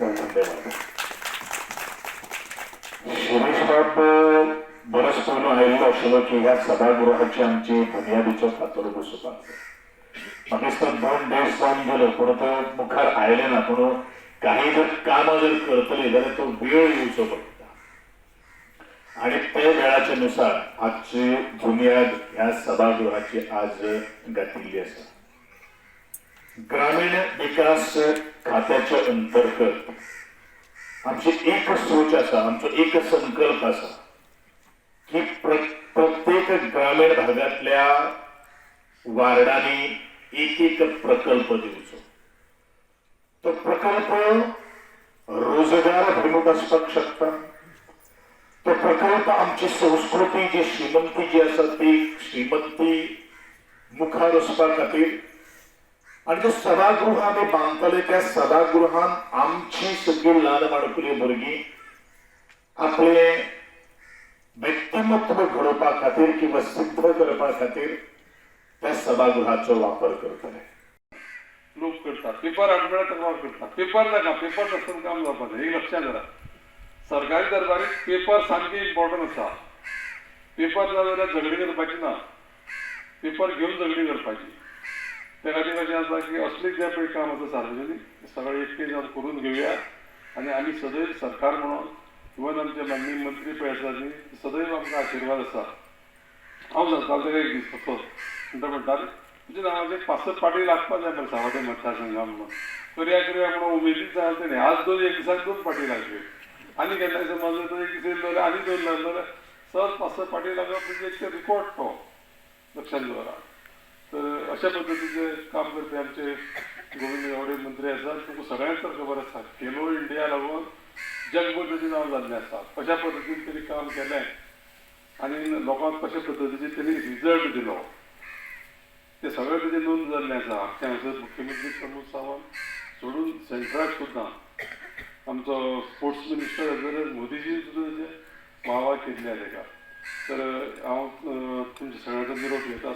धन्यवाद. शिरीष बाब बरोच पयलो आयिल्लो आशिल्लो की ह्या सभागृहाची आमची बुनियादीचो फातर बसोवपाक. म्हाका दिसता 2 देश जावन गेलो, पूण तो मुखार आयले ना. पूण काही जर कामां जर करतली जाल्यार तो वेळ येवचो पडटा आणि ते वेळाच्या नुसार आजची बुनियाद ह्या सभागृहाची आज घातिल्ली आसा. ग्रामीण विकास खात्याच्या अंतर्गत आमची एक सोच आसा, आमचो एक संकल्प आसा की प्रत्येक ग्रामीण भागातल्या वार्डांनी एक एक प्रकल्प दिवचो. तो प्रकल्प रोजगार अभिमुख आसपाक शकता, तो प्रकल्प आमची संस्कृती जी श्रीमंती जी आसा ती श्रीमंती मुखार वचपा खातीर आणि ते सभागृह आमी बांदतले, त्या सभागृहान आमची सगळी ल्हान माणकुली भुरगीं आपले व्यक्तिमत्व घडोवपा खातीर किंवा सिद्ध करपा खातीर त्या सभागृहाचो वापर करतले. लोक करतात, पेपर हाडून मेळ्ळ्यार तक्रार करतात. पेपर नाका, पेपर नासतना काम जावपाचें. एक लक्षात धरा, सरकारी दरबारीत पेपर सामकें इम्पॉर्टंट आसा. पेपर ना जाल्यार झगडी करपाची ना, पेपर घेवन झगडी करपाची. त्या खातीर अशें आसा की असलें जें पळय काम आसा सार्वजनीक, तें सगळें एकटें जावन करून घेवया. आनी आमी सदैव सरकार म्हणून, इवन आमचे माननीय मंत्री पळय आसा न्ही, सदैव आमकां आशिर्वाद आसा. हांव सांगतालो ताका एक दीस असो म्हणटा, म्हणटा तुज्या नांवाचे पांच स पाटी लागपाक जाय मरे सावड्डे मतदारसंघा म्हणून. करया करया म्हणून उमेदीन सांगलें तेणें. आज दोन, एक दिसाक दोन पाटी लागल्यो. आनी केन्नाय समज तर एक दीस येयलो जाल्यार आनी दोन लागलो जाल्यार सहज पांच स पाटी लागप म्हणजे एक रिकॉर्ड तो, लक्षात दवरा. तर अशा पद्दतीचें काम करपी आमचे गोविंद गावडे मंत्री आसात. तुमकां सगळ्यांक तर खबर आसा, खेलो इंडिया लागून जगभर ताचें नांव जाल्लें आसा. कशा पद्दतीन तेणी काम केलें आनी लोकांक कशा पद्दतीचे तेणी रिजल्ट दिलो, ते सगळें तेजें नोंद जाल्लें आसा. आमच्या हांगासर मुख्यमंत्री प्रमोद सावंत सोडून सेंट्राक सुद्दां आमचो स्पोर्ट्स मिनिस्टर आसा मोदीजी सुद्दां तेजें वाह वाह केल्ली आसा तेका. तर हांव तुमच्या सगळ्यांचो निरोप घेता.